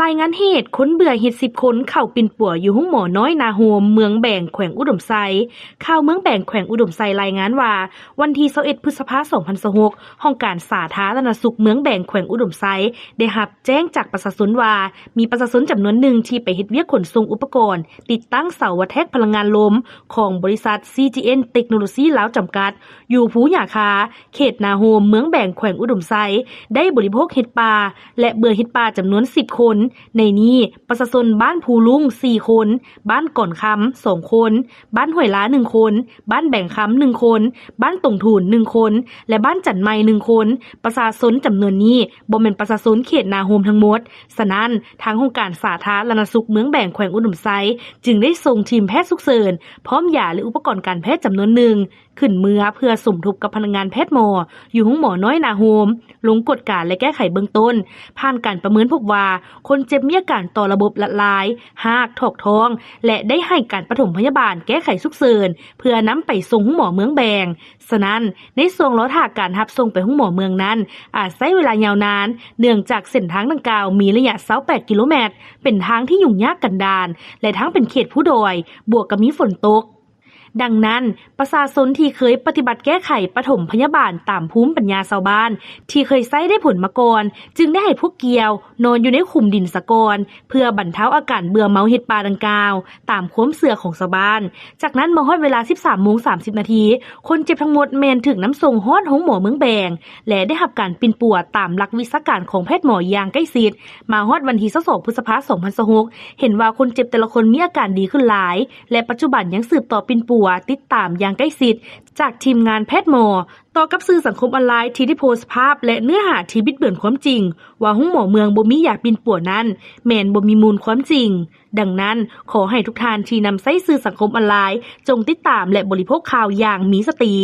ລາຍງານເຫດ ຄົນເບື່ອເຮັດສິບຄົນເຂົ້າປິ່ນປົວຢູ່ໂຮງໝໍນ້ອຍນາໂຮມ ເມືອງແບງ ແຂວງອຸດົມໄຊ. ຂ່າວເມືອງແບງ ແຂວງອຸດົມໄຊ ລາຍງານວ່າ ວັນທີຊາວເອັດ ພຶດສະພາ ສອງພັນຊາວຫົກ ຫ້ອງການສາທາລະນະສຸກເມືອງແບງ ແຂວງອຸດົມໄຊ ໄດ້ຮັບແຈ້ງຈາກປະຊາຊົນວ່າ ມີປະຊາຊົນຈຳນວນໜຶ່ງທີ່ໄປເຮັດວຽກຂົນສົ່ງອຸປະກອນ ຕິດຕັ້ງເສົາວັດແທກພະລັງງານລົມ ຂອງບໍລິສັດ ຊີຈີເອັນ ເຕັກໂນໂລຊີ ລາວ ຈຳກັດ ຢູ່ພູຫຍ້າຄາ ເຂດນາໂຮມ ເມືອງແບງ ແຂວງອຸດົມໄຊ ໄດ້ບໍລິໂພກເຫັດປ່າ ແລະ ເບື່ອເຫັດປ່າຈຳນວນສິບຄົນ. ໃນນີ້ ປະຊາຊົນບ້ານພູລຸງ ສີ່ຄົນ, ບ້ານກອນຄຳ ສອງຄົນ, ບ້ານຫ້ວຍລາ ໜຶ່ງຄົນ, ບ້ານແບງຄຳ ໜຶ່ງຄົນ, ບ້ານຕົງທູນ ໜຶ່ງຄົນ ແລະ ບ້ານຈັນໃໝ່ ໜຶ່ງຄົນ. ປະຊາຊົນຈຳນວນນີ້ບໍ່ແມ່ນປະຊາຊົນເຂດນາໂຮມທັງໝົດ. ສະນັ້ນ ທາງຫ້ອງການສາທາລະນະສຸກເມືອງແບງ ແຂວງອຸດົມໄຊ ຈຶ່ງໄດ້ສົ່ງທີມແພດສຸກເສີນ ພ້ອມຢາ ແລະ ອຸປະກອນການແພດຈຳນວນໜຶ່ງ ຂຶ້ນເມືອເພື່ອສົມທົບກັບພະນັກງານແພດໝໍຢູ່ໂຮງໝໍນ້ອຍນາໂຮມ ລົງກວດກາ ແລະ ແກ້ໄຂເບື້ອງຕົ້ນ. ຜ່ານການປະເມີນພົບວ່າ ຄົນເຈັບມີອາການຕໍ່ລະບົບລັດລາຍ, ຮາກ, ຖອກທ້ອງ ແລະ ໄດ້ໃຫ້ການປະຖົມພະຍາບານແກ້ໄຂສຸກເສີນ ເພື່ອນຳໄປສົ່ງໂຮງໝໍເມືອງແບງ. ສະນັ້ນ ໃນຊ່ວງລໍຖ້າການຮັບສົ່ງໄປໂຮງໝໍເມືອງນັ້ນ ອາດໃຊ້ເວລາຍາວນານ ເນື່ອງຈາກເສັ້ນທາງດັ່ງກ່າວມີໄລຍະ ຊາວແປດ ກິໂລແມັດ, ເປັນທາງທີ່ຫຍຸ້ງຍາກກັນດານ ແລະ ທັງເປັນເຂດພູດອຍ ບວກກັບມີຝົນຕົກ. ດັ່ງນັ້ນ ປະຊາຊົນທີ່ເຄີຍປະຕິບັດແກ້ໄຂປະຖົມພະຍາບານຕາມພູມປັນຍາຊາວບ້ານ ທີ່ເຄີຍໃຊ້ໄດ້ຜົນມາກ່ອນ ຈຶ່ງໄດ້ໃຫ້ພວກກ່ຽວນອນຢູ່ໃນຂຸມດິນສາກ່ອນ ເພື່ອບັນເທົາອາການເບື່ອເມົາເຫັດປ່າດັ່ງກ່າວ ຕາມຄວາມເຊື່ອຂອງຊາວບ້ານ. ຈາກນັ້ນ ມາຮອດເວລາ ສິບສາມໂມງ ສາມສິບນາທີ ຄົນເຈັບທັງໝົດແມ່ນຖືກນຳສົ່ງຮອດໂຮງໝໍເມືອງແບງ ແລະ ໄດ້ຮັບການປິ່ນປົວຕາມຫຼັກວິຊາການຂອງແພດໝໍຢ່າງໃກ້ຊິດ. ມາຮອດວັນທີ ຊາວສອງ ພຶດສະພາ ສອງພັນຊາວຫົກ ເຫັນວ່າຄົນເຈັບແຕ່ລະຄົນມີອາການດີຂຶ້ນຫຼາຍ ແລະ ປັດຈຸບັນຍັງສືບຕໍ່ປິ່ນປົວຕິດຕາມຢ່າງໃກ້ຊິດ ຈາກທີມງານແພດໝໍ. ຕໍ່ກັບສື່ສັງຄົມອອນລາຍທີ່ໄດ້ໂພສຕ໌ພາບ ແລະ ເນື້ອຫາທີ່ບິດເບືອນຄວາມຈິງ ວ່າໂຮງໝໍເມືອງບໍ່ມີຢາປິ່ນປົວນັ້ນ ແມ່ນບໍ່ມີມູນຄວາມຈິງ. ດັ່ງນັ້ນ ຂໍໃຫ້ທຸກທ່ານທີ່ນຳໃຊ້ສື່ສັງຄົມອອນລາຍ ຈົ່ງຕິດຕາມ ແລະ ບໍລິໂພກຂ່າວຢ່າງມີສະຕິ.